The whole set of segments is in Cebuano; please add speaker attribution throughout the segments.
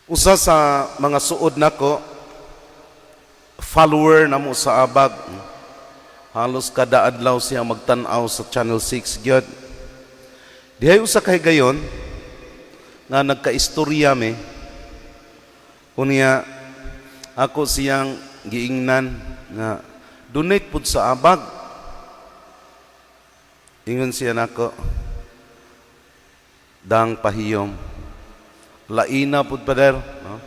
Speaker 1: Usa sa mga suod nako, follower namo sa ABAG. Halos kada adlaw siya magtan-aw sa Channel 6 gyud. Dihay usa ka higayon nga nagkaistorya mi. Unya ako siyang giingnan nga donate pud sa ABAG. Ingon siya nako, "Dang, pahiyom. Laina pud, pader, no?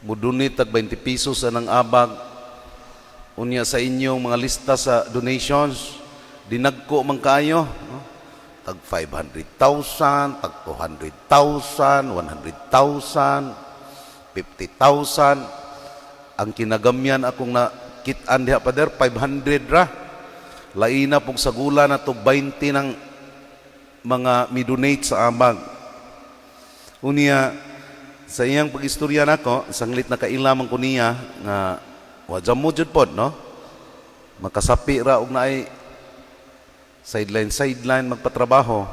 Speaker 1: Mudonate tag 20 pesos sa nang ABAG. Unya sa inyong mga lista sa donations, dinagko man kaayo, no? Tag 500,000, tag 200,000, 100,000, 50,000. Ang kinagamyan akong nakit-an diha, pader, 500 ra. Laina pong sagula na to 20 ng mga midonate sa ABAG." Unya, sa iyang pag-istorya nako, sanglit na kaila man ko niya nga wa mo jud pod, no? Makasapi ra og naay sideline sideline magpatrabaho.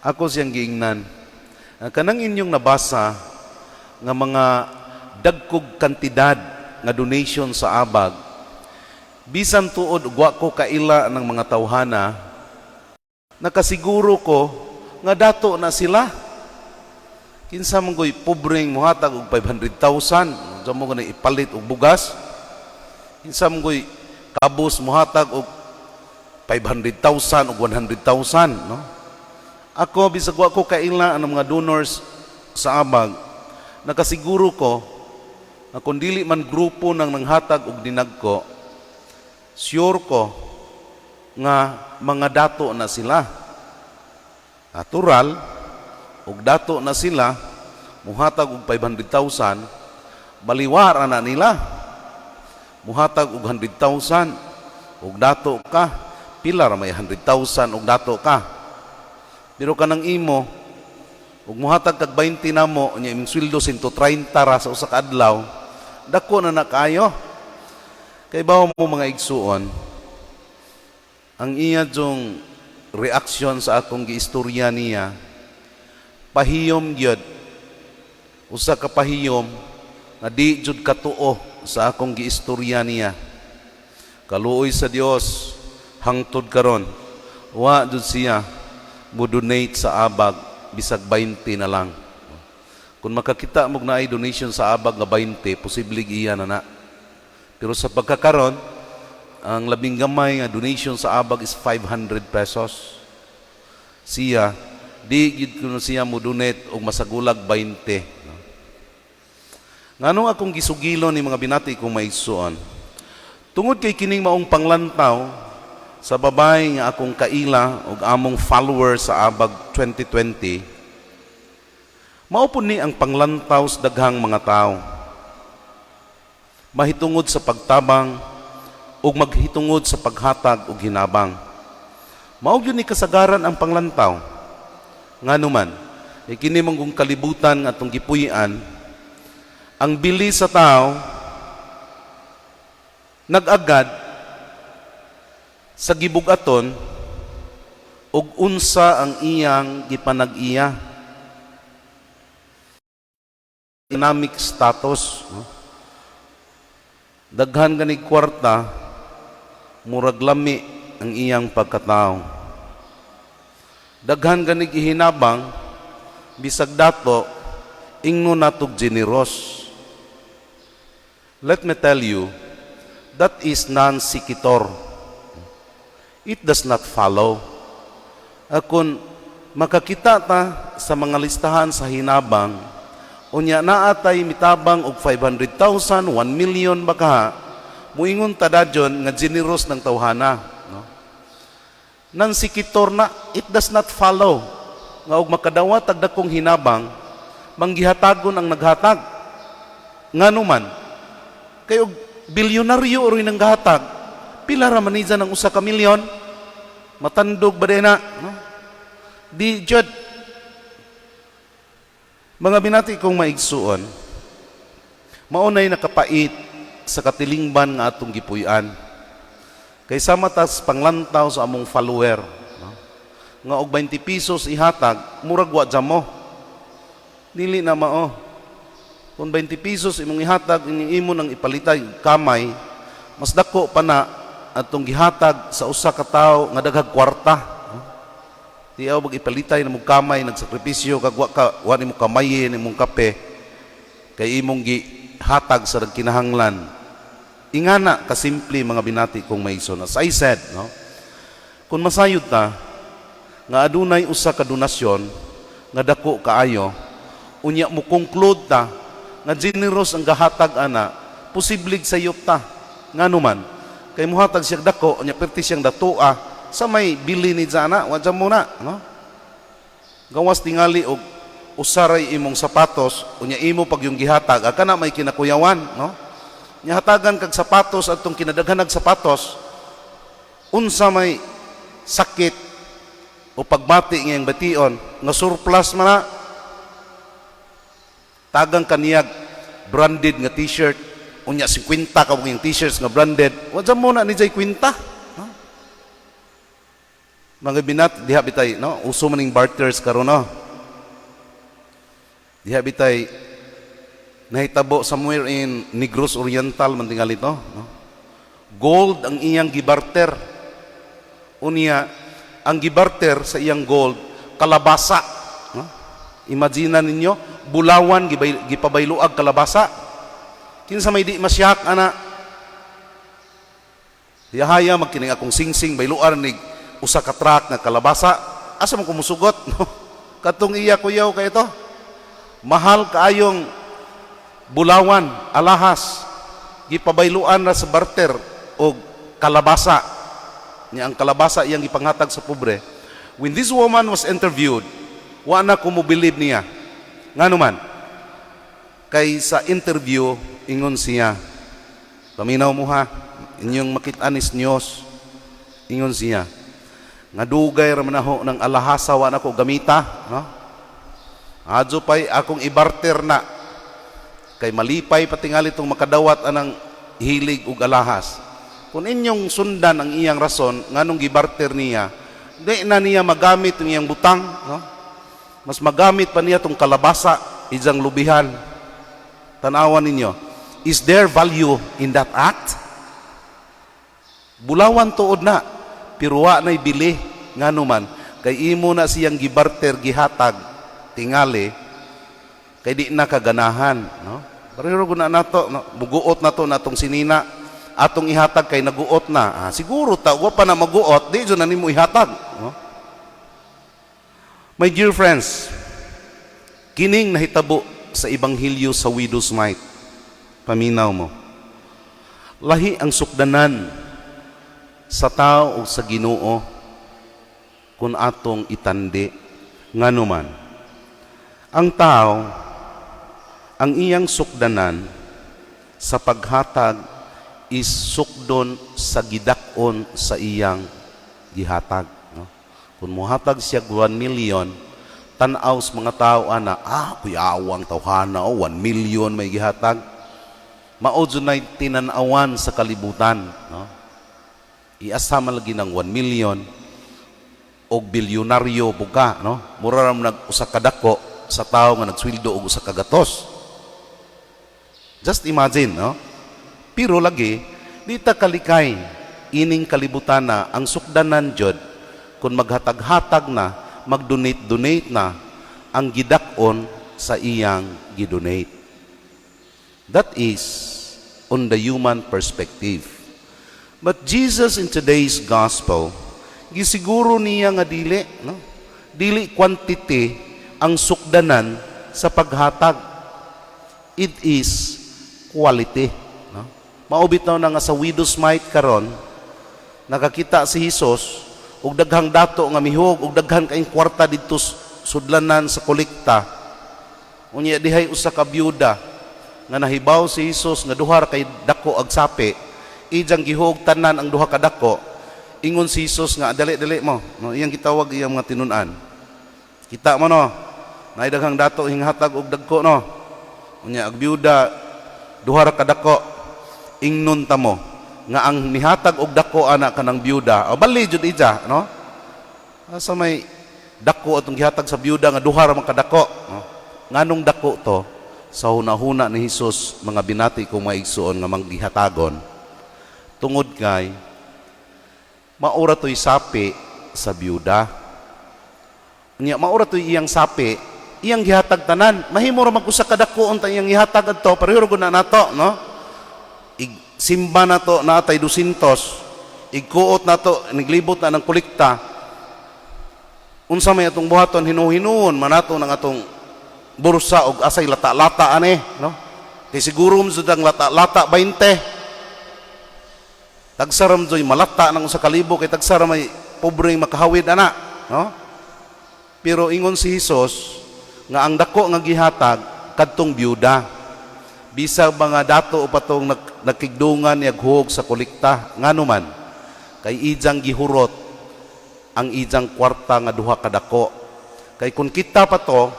Speaker 1: Ako siyang giingnan, ang kanang inyong nabasa nga mga dagkog kantidad nga donation sa ABAG, bisan tuod ug wa ko kaila ng mga tawhana, nakasiguro ko nga dato na sila. Kinsa man ko'y pobreng muhatag og 500,000, diyan mo gani ipalit og bugas? Kinsa man ko'y kabus muhatag og 500,000 og 100,000, no? Ako, bisag wa ko kaila ang mga donors sa ABAG, nakasiguro ko nga kung dili man grupo nang nanghatag og dinagko, sure ko nga mga dato na sila. Natural, ug dato na sila, muhatag og 500,000, baliwara na nila. Muhatag og 100,000, ug dato ka, pila ra may 100,000 ug dato ka? Pero kanang imo, ug muhatag kag 20 namo, nya imong sweldo 130 ra sa usa ka adlaw, dako na na kaayo. Kay bawo mo, mga igsuon, ang iya jung reaction sa akong giistorya niya, pahiyom gyud. Usa ka pahiyom nga di jud katuo sa akong giistorya niya. Kaluoy sa Dios, hangtod karon wa jud siya mo donate sa ABAG bisag 20 na lang. Kung makakita mo na ay donation sa ABAG nga 20, posible iya na na. Pero sa pagkakaron, ang labing gamay nga donation sa ABAG is 500 pesos. Siya, di gid kuno siya mo donate og masagulag 20, no? Nganong akong gisugilon ni, mga binati kong maigsuon? Tungod kay kining maong panglantaw sa babae nga akong kaila og among follower sa ABAG 2020, mao pud ni ang panglantaw sa daghang mga tao mahitungod sa pagtabang ug maghitungod sa paghatag og hinabang. Mao gyud ni kasagaran ang panglantaw. Ngano man, e kini manggong kalibutan nga atong gipuy-an, ang bili sa tao nag-agad sa gibugaton ug unsa ang iyang gipanag-iya. Economic status, no? Daghan ganig kwarta, murag lami ang iyang pagkatao. Daghan ganig ihinabang, bisag dato, ingno natog generous. Let me tell you, that is non sequitur. It does not follow. Kung makakita ta sa mga listahan sa hinabang, unya naa tay mitabang og 500,000, 1 million baka, muingon ta dadyon nga generous ng tawhana, no? Non sequitur na, it does not follow nga og makadawat tag dakong hinabang, manggihatagon ang naghatag. Ngano man, kay og bilyonaryo oroy nang gahatag, pila ra man ni ang usa ka milyon? Matandog ba na, no? Di jud. Mga binati kong maigsuon, maunay nakapait sa katilingban nga atong gipuy-an. Kay sama tas panglantaw sa among follower, no? Nga og 20 pesos ihatag, murag wa mo. Dili na mao. Kung 20 pesos imong ihatag, imo nang ipalitay kamay, mas dako pa na atong gihatag sa usa ka tawo nga daghag kwarta. Tiyaw bag ipalitay na mong kamay, nagsakripisyo kag wa ka wa nimo kamayin imong kape kay imong gihatag sa nagkinahanglan. Ingana kasimple, mga binati kong maigsoon. As I said, no? Kung masayod ta nga adunay usa ka donasyon nga dako kaayo, unya mo conclude ta nga generous ang gahatag ana, posible sayop ta. Ngano man? Kay muhatag siya dako, unya perti siyang datoa sa may bili ni ana, wa mo na, no? Gawas tingali og usaray imong sapatos, unya imo pag yung gihatag, kana may kinakuyawan, no? Nya hatagan kag sapatos atong kinadaghanag sapatos, unsa may sakit o pagbati ngayong bation nga surplus man na. Tagang kaniyag branded nga T-shirt, unya 50 ka yung T-shirts nga branded, wa mo na ni jay kwenta, no? Mga binat diha bitay, no, uso man ning barters karon, no? Diha bitay nahitabo somewhere in Negros Oriental man tingali to, no? Gold ang iyang gibarter, unya ang gibarter sa iyang gold, kalabasa, no? Imagine ninyo, bulawan gipabayloag kalabasa. Kinsa may di masyak ana? Yahaya magkining akong singsing, bayluan ni usa ka truck nga kalabasa, asa man kumusugot, no? Katong iya kuyaw kay ito, mahal kaayong bulawan, alahas, gipabayluan na sa barter og kalabasa. Nya ang kalabasa iyang gipanghatag sa pobre. When this woman was interviewed, wa na ko mo-believe niya. Ngano man? Kay sa interview, ingon siya, paminaw mo ha, inyong makit-an is news. Ingon siya nga dugay ra man ako ng alahasa, wa na ko gamita, no? Adyo pay akong ibarter na kay malipay patingali itong makadawat anang hilig ug alahas. Kung inyong sundan ang iyang rason nganong gibarter niya, di na niya magamit ang iyang butang, no? Mas magamit pa niya tong kalabasa ijang lubihan. Tanawan ninyo, is there value in that act? Bulawan tuod na, pero wa na'y bili. Ngano man? Kay imo na siyang gibarter, gihatag tingali kay di na kaganahan, no? Pero guna nato, no? Muguot na to natong sinina, atong ihatag kay naguot na. Ah, siguro ta wa pa na maguot, di jud na nimo ihatag, no? My dear friends, kining nahitabo sa ebanghelyo sa widow's mite. Paminaw mo, lahi ang sukdanan sa tao o sa Ginoo kung atong itandi. Ngano man? Ang tao, ang iyang sukdanan sa paghatag is sukdon sa gidak-on sa iyang gihatag, no? Kung muhatag siya 1 million, tan-aw sa mga tao ana, "Ah, kuyawang tawhana o 1 million may gihatag." Mao jud nay tinan-awan sa kalibutan, no? Iasa man lagi ng 1 million og bilyonaryo buka, no? Mura ra man nag usa ka dako sa tawo nga nagsweldo og usa ka gatos. Just imagine, no? Pero lagi di ta kalikay ining kalibutan na ang sukdanan jud kung maghatag-hatag na, mag-donate-donate na, ang gidak-on sa iyang gidonate. That is on the human perspective. But Jesus in today's gospel, gisiguro niya nga dili, no? Dili quantity ang sukdanan sa paghatag. It is quality, no? Mao bitaw na nga sa widow's mite karon, nakakita si Jesus og daghang dato nga mihog og daghan kaayong kwarta didto sudlanan sa kolekta. Unya dihay usa ka byuda nga nahibaw si Jesus nga duha ra kay dako ag sapi, ijang gihog tanan ang duha ka dako. Ingon si Jesus nga, "Dali-dali mo," no? Iyang gitawag iyang mga tinun-an. "Kita mo, no, naay daghang dato hinghatag og dagko, no? Unya ag byuda duha ra ka dako." Ingnon ta mo nga ang mihatag og dako ana kanang byuda o bali jud ija, no? Asa may dako atong gihatag sa byuda nga duha ra man kadako, no? Nganong dako to? Sa hunahuna ni Hesus, mga binati kong mga igsuon nga manggihatagon, tungod kay maura to'y sapi sa byuda. Nya maura to'y iyang sapi, iyang gihatag tanan. Mahimo ra mag usa ka dako unta iyang gihatag adto, pareho ra gud na nato, no? Ig simba nato naa tay 200, igkuot nato, niglibot na ng kolekta. Unsa may atong buhaton? Hinuhinuon man nato ng atong bursa og asay lata-lata ani, no? Kay siguro mo jud ang lata-lata 20. Tagsa ra man malata ng 1,000 kay tagsa ra may pobreng makahawid ana, no? Pero ingon si Hesus nga ang dako nga gihatag kadtong byuda. Bisag mga dato o patong nakigdungan niya huog sa kolekta, ngano man? Kay ijang gihurot ang ijang kwarta nga duha ka dako. Kay kung kita pa to,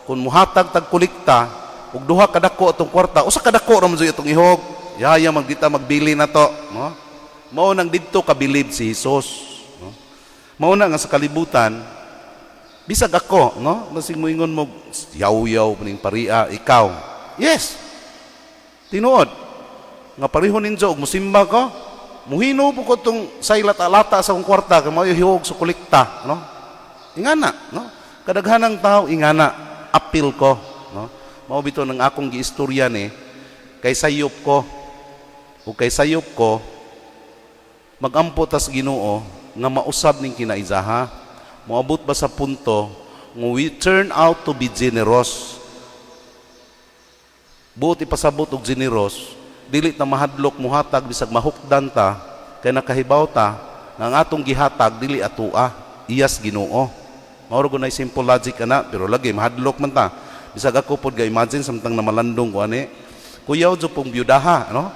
Speaker 1: kung muhatag tag kolekta ug duha ka dako atong kwarta, usa ka dako ra man jud itong ihog. Yaya magdita magbili na to, no? Mao nang didto kabilib si Hesus, no? Mao na nga sa kalibutan, bisag ako, no? Basig moingon mo, yaw-yaw ning paria, ikaw. Yes. Tinuod. Nga pareho ninyo og musimba ko, muhino po ko tong say lata-lata sa akong kwarta kay mao hihog sa kolekta, no? Ingana, no? Kadaghanang tao ingana, apil ko, no? Mao bitaw nang akong giistorya ni kay sayop ko. Ug kay sayop ko, magampo tas Ginoo nga mausab ning kinaisaha. Moabot ba sa punto nga we turn out to be generous? Buot ipasabot og generous, dili ta mahadlok muhatag bisag mahukdan ta, kay nakahibaw ta nga ang atong gihatag dili atoa, iyas Ginoo. Mao ra nay simple logic ana, pero lagi mahadlok man ta. Bisag ako pod ga imagine samtang namalandong ko ani, kuyaw jud pong byudaha, no?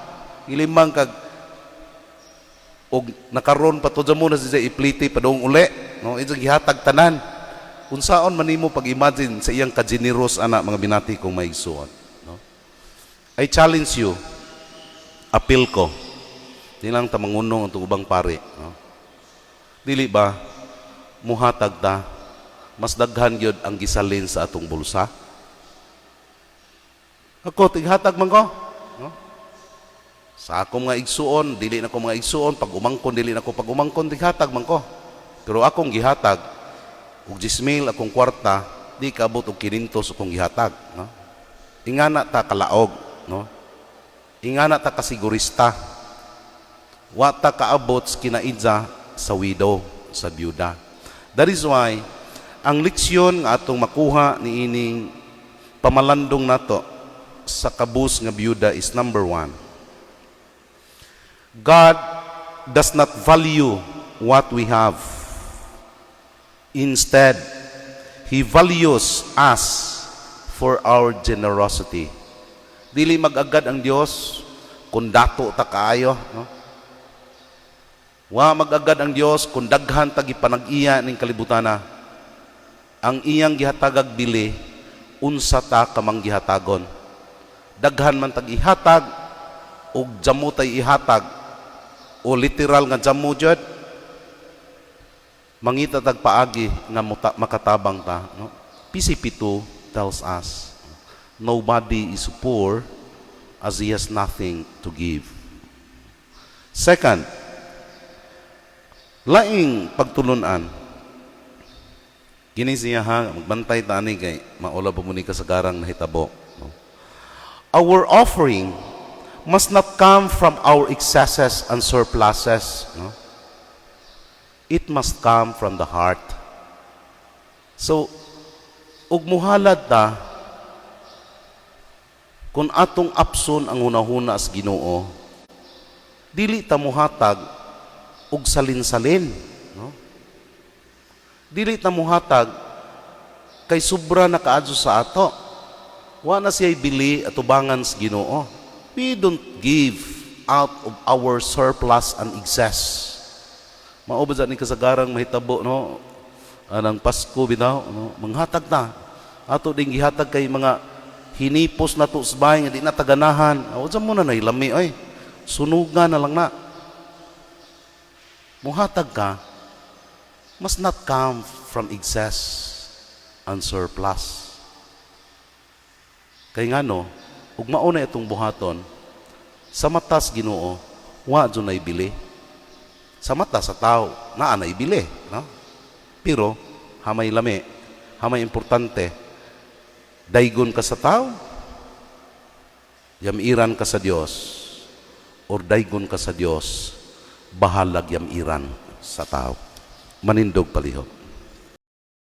Speaker 1: Ilimang kag og nakaron pa to mo na siya ipliti padung uli, no? Ijang gihatag tanan. Unsaon man nimo pag-imagine sa iyang ka-generous ana, mga binati kong maigsuon, no? I challenge you, apil ko. Di lang ta mangunong ang ubang pare, no? Dili ba muhatag ta, mas daghan gyud ang gisalin sa atong bulsa? Ako tighatag man ko, no? Sa akong mga igsuon, dili na ko mga igsuon, pag umangkon, dili na ko pag umangkon, tighatag man ko. Pero akong gihatag, og 10,000 akong kwarta, di kaabot og 500 akong gihatag, no? Ingana ta kalaog, no? Ingana ta kasigurista. Wa ta kaabot sa kinaidya sa widow, sa byuda. That is why ang leksyon nga atong makuha niining pamalandong nato sa kabus nga byuda is number one. God does not value what we have. Instead, He values us for our generosity. Dili mag-agad ang Dios kung dato ta kaayo, no? Wa mag-agad ang Dios kung daghan ta gipanag-iya ning kalibutana. Ang iyang gihatagag bili, unsa ta kamang gihatagon. Daghan man tag ihatag og jamo tay ihatag o literal nga jamo jud, mangita tag paagi nga makatabang ta, no? PCP2 tells us nobody is poor as he has nothing to give. Second, laing pagtulunan kini siya ha, magbantay ta ani kay maula pa mo ni kasagarang nahitabo, no? Our offering must not come from our excesses and surpluses, no? It must come from the heart. So ug muhalad ta, kung atong apson ang hunahuna sa Ginoo, dili ta muhatag og salin-salin, no? Dili ta muhatag kay sobra na kaadyo sa ato. Wa na siya bili atubangan sa Ginoo. We don't give out of our surplus and excess. Mao ba ni kasagarang mahitabo, no? Anang Pasko bitaw, no? Manghatag ta. Ato ding gihatag kay mga hinipos na to sa bahay nga di na taganahan. O mo na nailami ay. Sunugan na lang na. Muhatag ka must not come from excess and surplus. Kay ngano, ug mao na itong buhaton, sa matas Ginoo, wa jud nay bili. Sa mata sa tao, naa nay bili, no? Pero hamay lami, hamay importante, daygon ka sa tao, yamiran ka sa Dios, or daygon ka sa Dios, bahalag yamiran sa tao. Manindog palihog.